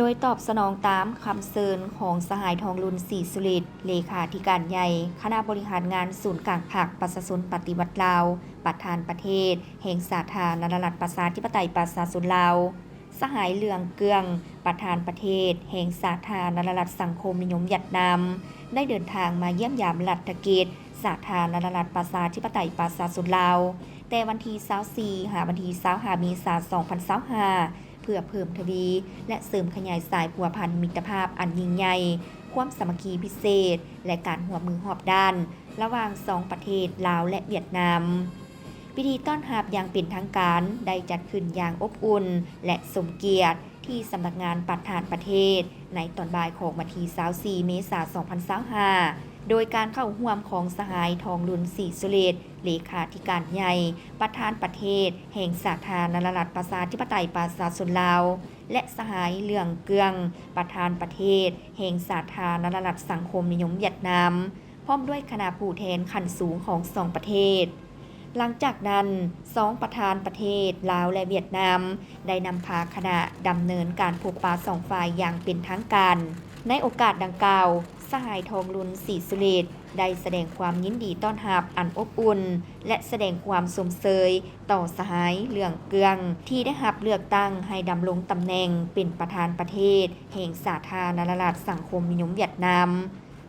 ໂດຍຕອບສະໜອງຕາມຄຳເຊີນຂອງສະຫາຍ ທອງລຸນ ສີສຸລິດ ເລຂາທິການໃຫຍ່ຄະນະບໍລິຫານງານສູນກາງພັກປະຊາຊົນປະຕິວັດລາວ, ປະທານປະເທດແຫ່ງສາທາລະນະລັດປະຊາທິປະໄຕປະຊາຊົນລາວ, ສະຫາຍ ເຫຼືອງ ເກືອງ ປະທານປະເທດແຫ່ງສາທາລະນະລັດສັງຄົມນິຍົມຫວຽດນາມ ໄດ້ເດີນທາງມາຢ້ຽມຢາມລັດຖະກິດສາທາລະນະລັດປະຊາທິປະໄຕປະຊາຊົນລາວ ແຕ່ວັນທີຊາວສີ່ ຫາວັນທີຊາວຫ້າ ເມສາ ສອງພັນຊາວຫ້າ ເພື່ອເພີ່ມທະວີ ແລະ ເສີມຂະຫຍາຍສາຍພົວພັນມິດຕະພາບອັນຍິ່ງໃຫຍ່, ຄວາມສາມັກຄີພິເສດ ແລະ ການຮ່ວມມືຮອບດ້ານ ລະຫວ່າງສອງປະເທດລາວ ແລະ ຫວຽດນາມ. ພິທີຕ້ອນຮັບຢ່າງເປັນທາງການໄດ້ຈັດຂຶ້ນຢ່າງອົບອຸ່ນ ແລະ ສົມກຽດ ທີ່ສຳນັກງານປະທານປະເທດ ໃນຕອນບ່າຍຂອງວັນທີຊາວສີ່ ເມສາ ສອງພັນຊາວຫ້າ ໂດຍການເຂົ້າຮ່ວມຂອງສະຫາຍ ທອງລຸນ ສີສຸລິດ ເລຂາທິການໃຫຍ່ ປະທານປະເທດແຫ່ງສາທາລະນະລັດປະຊາທິປະໄຕປະຊາຊົນລາວ ແລະ ສະຫາຍ ເຫຼືອງ ເກືອງ ປະທານປະເທດແຫ່ງສາທາລະນະລັດສັງຄົມນິຍົມຫວຽດນາມ ພ້ອມດ້ວຍຄະນະຜູ້ແທນຂັ້ນສູງຂອງສອງປະເທດ. ຫຼັງຈາກນັ້ນ, ສອງປະທານປະເທດລາວ ແລະ ຫວຽດນາມ ໄດ້ນຳພາຄະນະດຳເນີນການພົບປະສອງຝ່າຍຢ່າງເປັນທາງການ. ໃນໂອກາດດັ່ງກ່າວ, ສະຫາຍ ທອງລຸນ ສີສຸລິດ ໄດ້ສະແດງຄວາມຍິນດີຕ້ອນຮັບອັນອົບອຸ່ນ ແລະ ສະແດງຄວາມຊົມເຊີຍຕໍ່ສະຫາຍ ເຫຼືອງ ເກືອງ ທີ່ໄດ້ຮັບເລືອກຕັ້ງໃຫ້ດຳລົງຕຳແໜ່ງເປັນປະທານປະເທດແຫ່ງສາທາລະນະລັດສັງຄົມນິຍົມຫວຽດນາມ.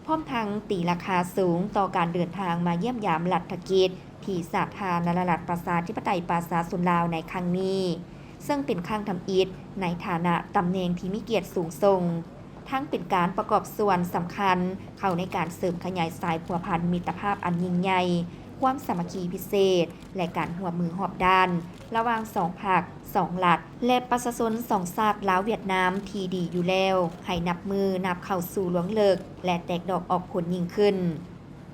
ພ້ອມທັງຕີລາຄາສູງຕໍ່ການເດີນທາງມາຢ້ຽມຢາມລັດຖະກິດທີ່ສາທາລະນະລັດປະຊາທິປະໄຕປະຊາຊົນລາວໃນຄັ້ງນີ້, ເຊິ່ງເປັນຄັ້ງທຳອິດໃນຖານະຕຳແໜ່ງທີ່ມີກຽດສູງສົ່ງ, ທັງເປັນການປະກອບສ່ວນສຳຄັນເຂົ້າໃນການເສີມຂະຫຍາຍສາຍພົວພັນມິດຕະພາບອັນຍິ່ງໃຫຍ່, ຄວາມສາມັກຄີພິເສດ ແລະ ການຮ່ວມມືຮອບດ້ານລະຫວ່າງສອງພັກ, ສອງລັດ ແລະ ປະຊາຊົນສອງຊາດລາວຫວຽດນາມທີ່ດີຢູ່ແລ້ວ ໃຫ້ນັບມື້ນັບເຂົ້າສູ່ລວງເລິກ ແລະ ແຕກດອກອອກຜົນຍິ່ງຂຶ້ນ.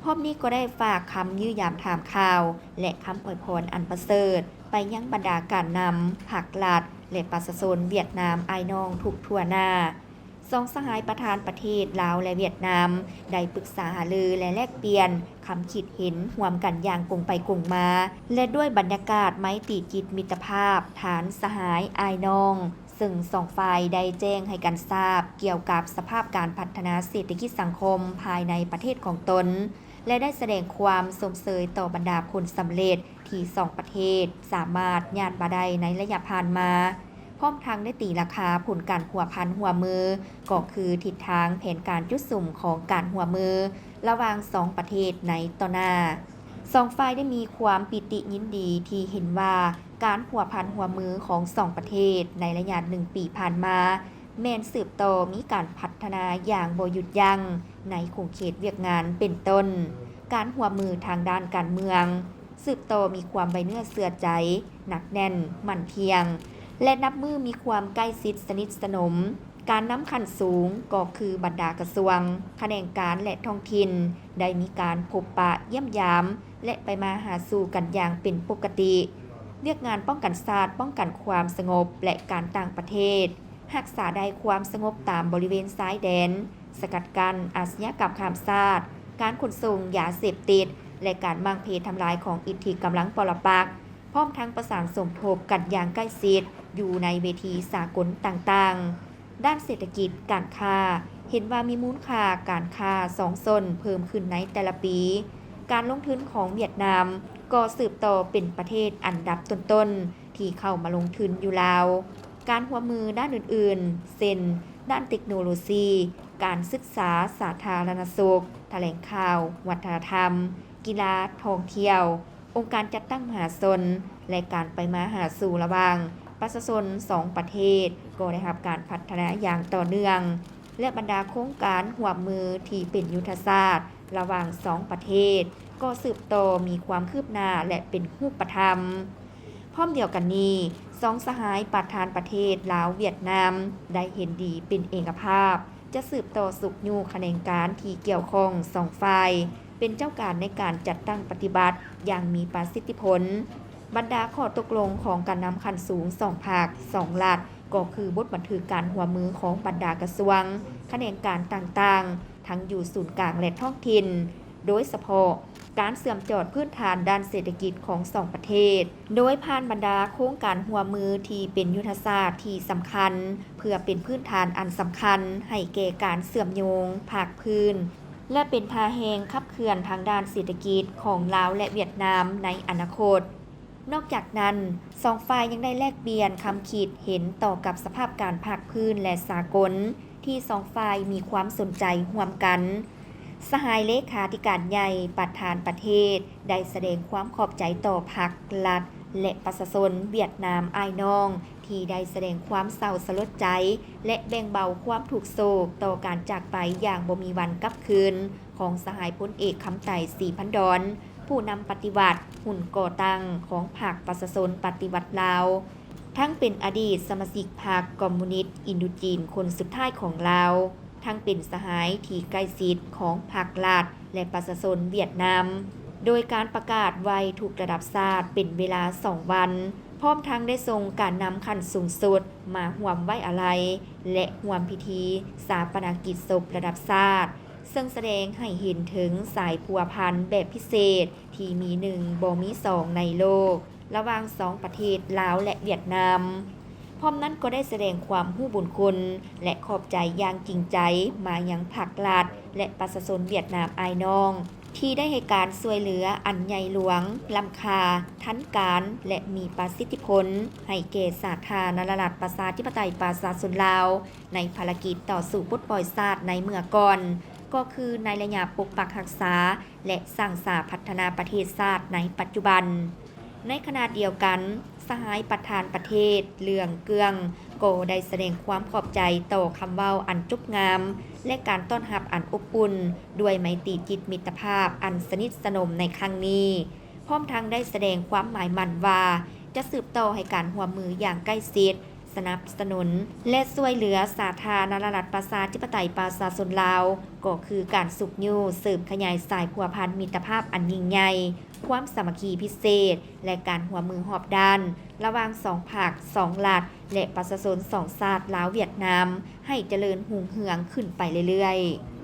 ພ້ອມນີ້ກໍໄດ້ຝາກຄຳຢ້ຽມຢາມຖາມຂ່າວ ແລະ ຄຳອວຍພອນອັນປະເສີດໄປຍັງບັນດາການນຳພັກລັດ ແລະ ປະຊາຊົນຫວຽດນາມອ້າຍນ້ອງທຸກທົ່ວໜ້າ. ສອງສະຫາຍປະທານປະເທດລາວ ແລະ ຫວຽດນາມ ໄດ້ປຶກສາຫາລື ແລະ ແລກປ່ຽນຄຳຄິດເຫັນຮ່ວມກັນຢ່າງກົງໄປກົງມາ ແລະ ດ້ວຍບັນຍາກາດໄມຕີຈິດມິດຕະພາບ ທ່ານສະຫາຍອ້າຍນ້ອງ, ເຊິ່ງສອງຝ່າຍໄດ້ແຈ້ງໃຫ້ກັນຊາບກ່ຽວກັບສະພາບການພັດທະນາເສດຖະກິດສັງຄົມພາຍໃນປະເທດຂອງຕົນ ແລະ ໄດ້ສະແດງຄວາມຊົມເຊີຍຕໍ່ບັນດາຜົນສຳເລັດ ທີ່ສອງປະເທດສາມາດຍາດມາໄດ້ໃນໄລຍະຜ່ານມາ, ພ້ອມທັງໄດ້ຕີລາຄາຜົນການພົວພັນຮ່ວມມື, ກໍຄືທິດທາງແຜນການຈຸດສຸມຂອງການຮ່ວມມືລະຫວ່າງສອງປະເທດໃນຕໍ່ໜ້າ. ສອງຝ່າຍໄດ້ມີຄວາມປີຕິຍິນດີທີ່ເຫັນວ່າການພົວພັນຮ່ວມມືຂອງສອງປະເທດໃນໄລຍະໜຶ່ງປີຜ່ານມາ ແມ່ນສືບຕໍ່ມີການພັດທະນາຢ່າງບໍ່ຢຸດຢັ້ງໃນຂົງເຂດວຽກງານ ເປັນຕົ້ນ ການຮ່ວມມືທາງດ້ານການເມືອງ ສືບຕໍ່ມີຄວາມໄວ້ເນື້ອເຊື່ອໃຈໜັກແໜ້ນໝັ້ນທ່ຽງ ແລະ ນັບມື້ມີຄວາມໃກ້ຊິດສະໜິດສະໜົມ. ການນຳຂັ້ນສູງ ກໍຄືບັນດາກະຊວງ, ຂະແໜງການ ແລະ ທ້ອງຖິ່ນ ໄດ້ມີການພົບປະຢ້ຽມຢາມ ແລະ ໄປມາຫາສູ່ກັນຢ່າງເປັນປົກກະຕິ. ວຽກງານປ້ອງກັນຊາດ, ປ້ອງກັນຄວາມສະຫງົບ ແລະ ການຕ່າງປະເທດ ຮັກສາໄດ້ຄວາມສະຫງົບຕາມບໍລິເວນຊາຍແດນ, ສະກັດກັ້ນອາຊະຍາກຳຂ້າມຊາດ, ການຂົນສົ່ງຢາເສບຕິດ ແລະ ການໝັ້ງເພທຳລາຍຂອງອິດທິກຳລັງປໍລະປັກ, ພ້ອມທັງປະສານສົມທົບກັນຢ່າງໃກ້ຊິດຢູ່ໃນເວທີສາກົນຕ່າງໆ. ດ້ານເສດຖະກິດ, ການຄ້າ, ເຫັນວ່າມີມູນຄ່າການຄ້າສອງຊົນເພີ່ມຂຶ້ນໃນແຕ່ລະປີ. ການລົງທຶນຂອງຫວຽດນາມກໍສືບຕໍ່ເປັນປະເທດອັນດັບຕົ້ນໆ ທີ່ເຂົ້າມາລົງທຶນຢູ່ລາວ. ການຮ່ວມມືດ້ານອື່ນໆ ເຊັ່ນ ດ້ານເຕັກໂນໂລຊີ, ການສຶກສາ, ສາທາລະນະສຸກ, ຖະແຫຼງຂ່າວ, ວັດທະນະທຳ, ກິລາ, ທ່ອງທ່ຽວ, ອົງການຈັດຕັ້ງມະຫາຊົນ ແລະ ການໄປມາຫາສູ່ລະຫວ່າງປະຊາຊົນສອງປະເທດ ກໍໄດ້ຮັບການພັດທະນາຢ່າງຕໍ່ເນື່ອງ ແລະ ບັນດາໂຄງການຮ່ວມມືທີ່ເປັນຍຸດທະສາດລະຫວ່າງສອງປະເທດ ກໍສືບຕໍ່ມີຄວາມຄືບໜ້າ ແລະ ເປັນຮູບປະທຳ. ພ້ອມດຽວກັນນີ້, ສອງສະຫາຍປະທານປະເທດລາວ-ຫວຽດນາມ ໄດ້ເຫັນດີເປັນເອກະພາບ ຈະສືບຕໍ່ຊຸກຍູ້ຂະແໜງການທີ່ກ່ຽວຂ້ອງສອງຝ່າຍ ເປັນເຈົ້າການໃນການຈັດຕັ້ງປະຕິບັດຢ່າງມີປະສິດທິຜົນ. ບັນດາຂໍ້ຕົກລົງຂອງການນຳຂັ້ນສູງສອງພັກ, ສອງລັດ ກໍຄືບົດບັນທຶກການຮ່ວມມືຂອງບັນດາກະຊວງ, ຂະແໜງການຕ່າງໆ ທັງຢູ່ສູນກາງ ແລະ ທ້ອງຖິ່ນ, ໂດຍສະເພາະ ການເຊື່ອມຈອດພື້ນຖານດ້ານເສດຖະກິດຂອງສອງປະເທດ, ໂດຍຜ່ານບັນດາໂຄງການຮ່ວມມືທີ່ເປັນຍຸດທະສາດທີ່ສຳຄັນ ເພື່ອເປັນພື້ນຖານອັນສຳຄັນໃຫ້ແກ່ການເຊື່ອມໂຍງພາກພື້ນ ແລະ ເປັນທ່າແຮງຂັບເຄື່ອນທາງດ້ານເສດຖະກິດຂອງລາວ ແລະ ຫວຽດນາມໃນອະນາຄົດ. ນອກຈາກນັ້ນ, ສອງຝ່າຍຍັງໄດ້ແລກປ່ຽນຄຳຄິດເຫັນຕໍ່ກັບສະພາບການພາກພື້ນ ແລະ ສາກົນ ທີ່ສອງຝ່າຍມີຄວາມສົນໃຈຮ່ວມກັນ. ສະຫາຍເລຂາທິການໃຫຍ່ປະທານປະເທດ ໄດ້ສະແດງຄວາມຂອບໃຈຕໍ່ພັກລັດ ແລະ ປະຊາຊົນຫວຽດນາມອ້າຍນ້ອງ ທີ່ໄດ້ສະແດງຄວາມເສົ້າສະຫຼົດໃຈ ແລະ ແບ່ງເບົາຄວາມທຸກໂສກຕໍ່ການຈາກໄປຢ່າງບໍ່ມີວັນກັບຄືນຂອງສະຫາຍພົນເອກ ຄຳໄຕ ສີພັນດອນ ຜູ້ນຳປະຕິວັດ ຮຸ່ນກໍ່ຕັ້ງຂອງພັກປະຊາຊົນປະຕິວັດລາວ, ທັງເປັນອະດີດສະມາຊິກພັກຄອມມູນິດອິນໂດຈີນຄົນສຸດທ້າຍຂອງລາວ, ທັງເປັນສະຫາຍທີ່ໃກ້ຊິດຂອງພັກລັດ ແລະ ປະຊາຊົນຫວຽດນາມ, ໂດຍການປະກາດໄຫວ້ທຸກລະດັບຊາດເປັນເວລາສອງວັນ, ພ້ອມທັງໄດ້ສົ່ງການນຳຂັ້ນສູງສຸດມາຮ່ວມໄວ້ອາໄລ ແລະ ຮ່ວມພິທີຊາປະນະກິດສົບລະດັບຊາດ, ເຊິ່ງສະແດງໃຫ້ເຫັນເຖິງສາຍພົວພັນແບບພິເສດທີ່ມີໜຶ່ງບໍ່ມີສອງໃນໂລກ ລະຫວ່າງສອງປະເທດລາວ ແລະ ຫວຽດນາມ. ພ້ອມນັ້ນກໍໄດ້ສະແດງຄວາມຮູ້ບຸນຄຸນ ແລະ ຂອບໃຈຢ່າງຈິງໃຈມາຍັງພັກລັດ ແລະ ປະຊາຊົນຫວຽດນາມອ້າຍນ້ອງ ທີ່ໄດ້ໃຫ້ການຊ່ວຍເຫຼືອອັນໃຫຍ່ຫຼວງ, ລ້ຳຄ່າ, ທັນການ ແລະ ມີປະສິດທິຜົນ ໃຫ້ແກ່ສາທາລະນະລັດປະຊາທິປະໄຕປະຊາຊົນລາວ ໃນພາລະກິດຕໍ່ສູ້ປົດປ່ອຍຊາດໃນເມື່ອກ່ອນ, ກໍຄືໃນໄລຍະປົກປັກຮັກສາ ແລະ ສ້າງສາພັດທະນາປະເທດຊາດໃນປັດຈຸບັນ. ໃນຂະນະດຽວກັນ, ສະຫາຍປະທານປະເທດ ເຫຼືອງເກື້ອງ ກໍໄດ້ສະແດງຄວາມຂອບໃຈຕໍ່ຄຳເວົ້າອັນຈົບງາມ ແລະ ການຕ້ອນຮັບອັນອົບອຸ່ນ ດ້ວຍໄມຕີຈິດມິດຕະພາບອັນສະໜິດສະໜົມໃນຄັ້ງນີ້, ພ້ອມທັງໄດ້ສະແດງຄວາມໝາຍໝັ້ນວ່າ ຈະສືບຕໍ່ໃຫ້ການຮ່ວມມືຢ່າງໃກ້ຊິດ, ສະໜັບສະໜູນ ແລະ ຊ່ວຍເຫຼືອສາທາລະນະລັດປະຊາທິປະໄຕປະຊາຊົນລາວ ກໍຄືການຊຸກຍູ້ເສີມຂະຫຍາຍສາຍພົວພັນມິດຕະພາບອັນຍິ່ງໃຫຍ່, ຄວາມສາມັກຄີພິເສດ ແລະ ການຮ່ວມມືຮອບດ້ານ ລະຫວ່າງສອງພັກ, ສອງລັດ ແລະ ປະຊາຊົນສອງຊາດລາວ-ຫວຽດນາມ ໃຫ້ຈະເລີນຮຸ່ງເຮືອງຂຶ້ນໄປເລື້ອຍໆ.